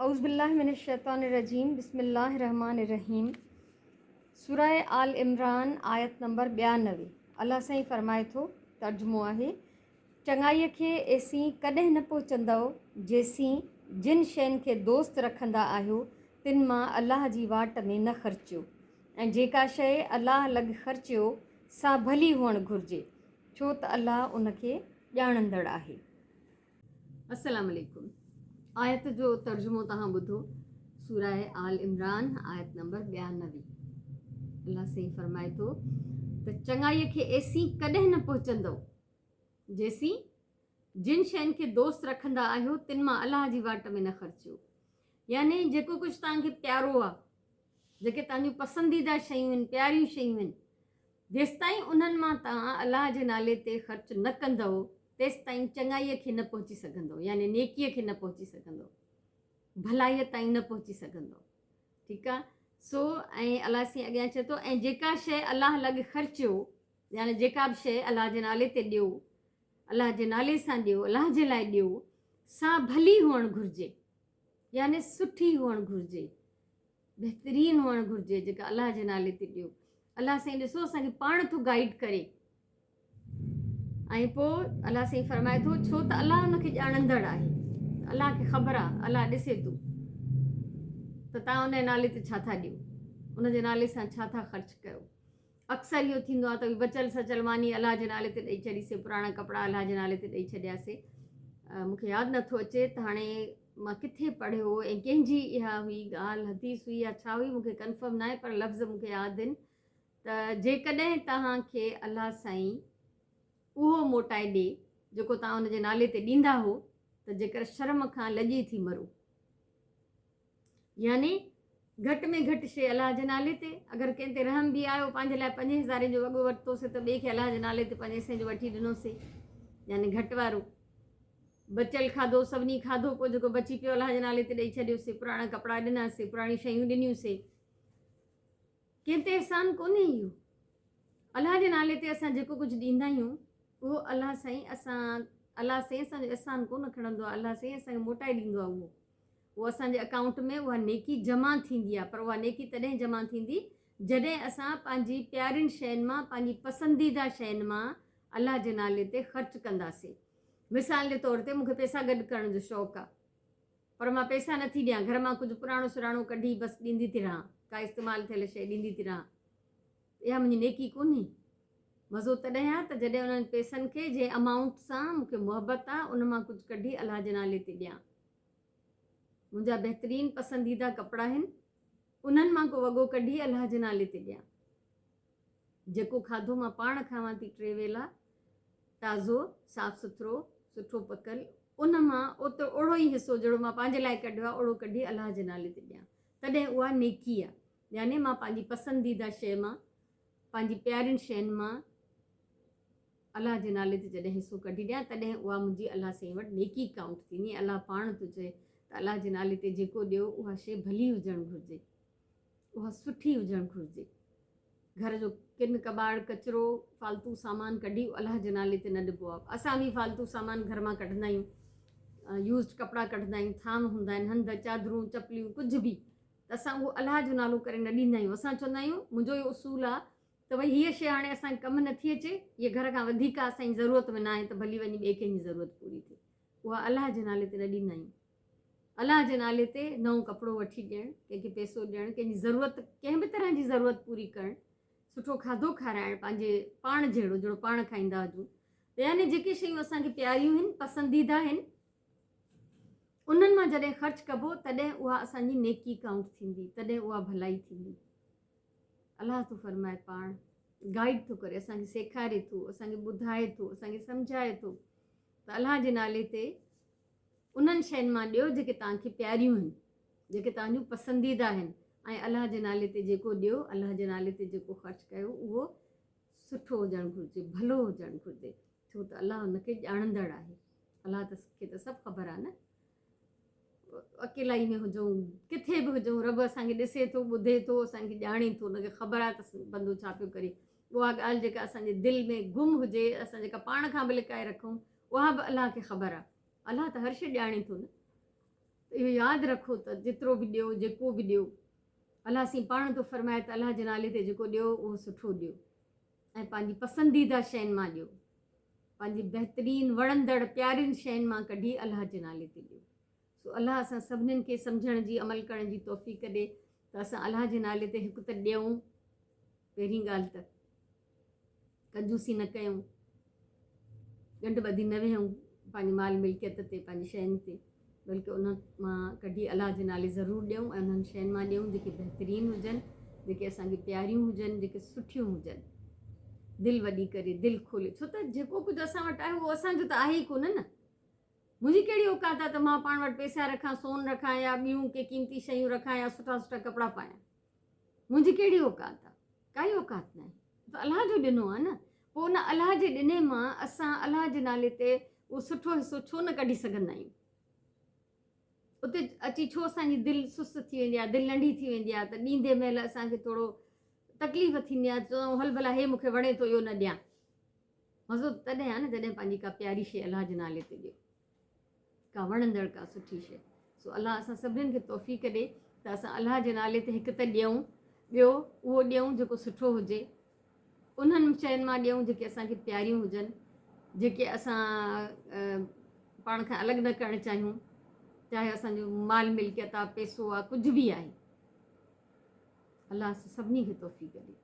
اعوذ بالله من الشيطان الرجيم بسم الله الرحمن الرحيم سوره آل عمران آيت نمبر 92 الله سائين فرمائي ٿو ترجمو آهي چڱائي کي ايسين ڪڏهن نه پهچندؤ جيسين جن شين کي دوست رکندا آهيو تن مان الله جي واٽ ۾ نه خرچيو ۽ جيڪا شيء الله لڳ خرچيو سا ڀلي هئڻ گهرجي ڇو ته الله ان کي ڄاڻندڙ آهي. السلام عليڪم آيت جو ترجمو توهان ٻڌو سوره آل عمران آيت نمبر 92 الله سائين فرمائي ٿو ته چڱائي کي ايسين ڪڏهن نه پهچندو جيسين جن شين کي دوست رکندا آهيو تن مان الله جي واٽ ۾ نه خرچيو يعني جيڪو ڪجهه توهان کي پيارو آهي جيڪي توهان جون پسنديده شيون آهن پياريون شيون آهن جيستائين انهن مان توهان الله جي نالي تي خرچ نه ڪندؤ، تيستائين چڱائيء کي نه پهچي سگهندؤ، يعني نيڪيء کي نه پهچي سگهندؤ، ڀلائيء تائين نه پهچي سگهندؤ. ٺيڪ آ؟ سو ۽ الله سائين اڳيان چئي ٿو، ۽ جيڪا شيء الله لڳ خرچيو، يعني جيڪا به شيء الله جي نالي تي ڏيو، الله جي نالي سان ڏيو، الله جي لاء ڏيو، سا ڀلي هئڻ گهرجي، يعني سٺي هئڻ گهرجي. بهترين هئڻ گهرجي جيڪا الله جي نالي تي ڏيو. الله سائين ڏسو اسان کي پاڻ ٿو گائيڊ ڪري ۽ پوء الله سائين فرمائي ٿو ڇو ته الله ان کي ڄاڻندڙ آهي الله کي خبر آهي الله ڏسي ٿو ته تان ان جي نالي تي ڇا ٿا ڏيو ان جي نالي سان ڇا ٿا خرچ ڪيو اڪثر اهو ٿيندو آهي ته بچل سچل ماني الله جي نالي تي ڏئي ڇڏيسي پراڻا ڪپڙا الله جي نالي تي ڏئي ڇڏياسي مون کي ياد نٿو اچي ته هاڻي مان ڪٿي پڙهيو ۽ ڪنهن جي اها هئي ڳالهه حديث هئي يا ڇا هئي مون کي ڪنفرم ناهي پر لفظ مون کي ياد آهن ته جيڪڏهن توهان کي الله سائين اهو موٽائي ڏي جيڪو توهان ان جي نالي تي ڏيندا هو ته جيڪر شرم کان لڄي ٿي مرو يعني گهٽ ۾ گهٽ شيء الله جي نالي تي، اگر ڪنهن تي رحم به آيو پنهنجي لاء پنجين هزارين جو وڳو ورتوسي ته ٻئي کي الله جي نالي تي پنجين سين جو وٺي ڏنوسي يعني گهٽ وارو. بچيل کاڌو سڀني کاڌو پوء جيڪو بچي پيو الله جي نالي تي ڏئي ڇڏيوسي، پراڻا ڪپڙا ڏناسي، پراڻيون شيون ڏنيونسي. ڪنهن تي احسان ڪونهي اهو. الله جي نالي تي اسان جيڪو ڪجهه ڏيندا آهيون اهو الله سائين اسان الله سائين اسان جو احسان ڪونه کڻندو آهي الله سائين اسان کي موٽائي ڏيندو آهي اهو. اهو اسان جي اڪائونٽ ۾ اها نيڪي جمع ٿيندي آهي پر اها نيڪي تڏهن جمع ٿيندي جڏهن اسان پنهنجي پيارين شين مان پنهنجي پسنديده شين مان الله جي نالي تي خرچ ڪنداسين. مثال جي طور تي مون کي پئسا گڏ ڪرڻ جو شوق آهي پر مان پئسا نٿي ڏيان گهر مان ڪجهه پراڻو سراڻو ڪڍي بس ڏيندي ٿي رهان ڪا استعمال ٿيل شيء ڏيندي ٿي رهان اها منهنجي نيڪي ڪونهي. مزو تڏهن آ ته جڏهن انهن پئسن کي جنهن امائونٽ سان مون کي محبت آ ان مان ڪجهه ڪڍي الله جي نالي تي ڏيان. منهنجا بهترين پسنديده ڪپڙا آهن انهن مان ڪو وڳو ڪڍي الله جي نالي تي ڏيان. جيڪو کاڌو مان پاڻ کاوان ٿي ٽي ويلا تازو صاف سٿرو سٺو پڪل ان مان اوترو اوڙو ئي حصو جهڙو مان پنهنجي لاء ڪڍيو آ اوڙو ڪڍي الله جي نالي تي ڏيان تڏهن اها نيڪي آ يعني مان پنهنجي پسنديده شيء مان پنهنجي پيارين شين مان الله جي نالي تي جڏهن حصو ڪڍي ڏيان تڏهن اها منهنجي الله سائين وٽ نيڪي ڪائونٽ ٿيندي ۽ الله پاڻ ٿو چئي ته الله جي نالي تي جيڪو ڏيو اها شيء ڀلي هجڻ گهرجي اها سٺي هجڻ گهرجي گهر جو ڪن ڪٻاڙ ڪچرو فالتو سامان ڪڍي الله جي نالي تي نه ڏبو آهي اسان به فالتو سامان گهر مان ڪڍندا آهيون يوزڊ ڪپڙا ڪڍندا آهيون ٿانو هوندا آهن هنڌ چادرون چپليون ڪجهه به ته اسان اهو الله جو نالو ڪري نه ڏيندا آهيون اسان چوندا آهيون منهنجو اهو اصول آهي ته ڀئي هيء شيء هاڻي اسان کي ڪم نٿي اچي هيء گهر کان وڌيڪ آهي اسان جي ضرورت ۾ ناهي ته ڀلي وڃي ٻئي ڪنهن جي ضرورت پوري ٿئي اها الله جي نالي تي نه ڏيندا آهيون الله جي نالي تي نئون ڪپڙو وٺي ڏيڻ ڪنهن کي پئسو ڏيڻ ڪنهن جي ضرورت ڪنهن به طرح جي ضرورت پوري ڪرڻ سٺو کاڌو کارائڻ پنهنجي پاڻ جهڙو جهڙو پاڻ کائيندا هجون ته يعني جيڪي شيون اسان کي پياريون آهن پسنديده آهن انهن مان جڏهن خرچ ڪبو تڏهن اها اسان جي نيڪي ڪائونٽ ٿيندي تڏهن اها ڀلائي ٿيندي. الله ٿو فرمائي پاڻ گائيڊ ٿو ڪري اسان کي سيکاري ٿو اسان کي ٻڌائي ٿو اسان کي سمجهائي ٿو ته الله جي نالي تي انهن شين مان ڏيو جيڪي توهان کي پياريون آهن جيڪي توهان جون پسنديده آهن ۽ الله جي نالي تي جيڪو ڏيو الله جي نالي تي جيڪو خرچ ڪيو اهو سٺو هجڻ گهرجي ڀلو هجڻ گهرجي ڇو ته الله ان کي ڄاڻندڙ آهي. الله ته کي ته سڀ خبر آهي نه. اڪيلائي ۾ هجون ڪٿي به هجون رب اسان کي ڏسي ٿو ٻڌي ٿو اسان کي ڄاڻي ٿو ان کي خبر آهي ته بندو ڇا پيو ڪري اها ڳالهه جيڪا اسان جي دل ۾ گم هجي اسان جيڪا پاڻ کان به لڪائي رکون اها به الله کي خبر آهي الله ته هر شيء ڄاڻي ٿو نه. ته اهو ياد رکو ته جيترو به ڏيو جيڪو به ڏيو الله سائين پاڻ ٿو فرمائي ته الله جي نالي تي جيڪو ڏيو اهو سٺو ڏيو ۽ پنهنجي پسنديده شين مان ڏيو پنهنجي بهترين وڻندڙ پيارين شين مان ڪڍي الله جي نالي تي ڏيو سو الله اسان سڀنين کي سمجهڻ جي عمل ڪرڻ جي توفيق ڏي ته اسان الله جي نالي تي هڪ ته ڏيون پهرين ڳالهه ته ڪنجوسي نه ڪيون، ڳنڍ ٻڌي نه ويهون پنهنجي مال ملڪيت تي پنهنجي شين تي بلڪه انهن مان ڪڍي الله جي نالي ضرور ڏيون ۽ انهن شين مان ڏيون جيڪي بهترين هجن جيڪي اسان کي پياريون هجن جيڪي سٺيون هجن دل وڏي ڪري دل کولي ڇو ته جيڪو ڪجهه اسان وٽ آهي اهو اسان جو ته آهي ئي ڪونه نه منهنجي ڪهڙي اوقات آهي ته مان پاڻ وٽ پئسا رکان سون رکان يا ٻيون ڪي قيمتي شيون رکان يا سٺا سٺا ڪپڙا پايان منهنجي ڪهڙي اوقات آ؟ ڪائي اوقات ناهي. ته الله جو ڏنو آ نه. پوء ان الله جي ڏني مان اسان الله جي نالي تي اهو سٺو حصو ڇو نه ڪڍي سگهندا آهيون؟ اتي اچي ڇو اسان جي دل سست ٿي ويندي آ، دل ننڍي ٿي ويندي آ ته ڏيندي مهل اسان کي ٿورو تڪليف ٿيندي آ، چوندا آهيون هل ڀلا هي مون کي وڻي ٿو اهو نه ڏيان. مزو تڏهن آ نه جڏهن پنهنجي ڪا پياري شيء الله جي نالي تي ڏيو. ڪا وڻندڙ ڪا سٺي شيء. سو الله اسان سڀنين کي توفيق ڏي ته اسان الله جي نالي تي هڪ ته ڏيون ٻيو اهو ڏيون جيڪو سٺو هجي انهن شين مان ڏيون جيڪي اسان کي پياريون هجن جيڪي اسان پاڻ کان الڳ نه ڪرڻ چاهيون چاهي اسان جو مال ملڪيت آ پيسو آ ڪجهه به آهي الله اسان سڀني کي توفيق ڏي.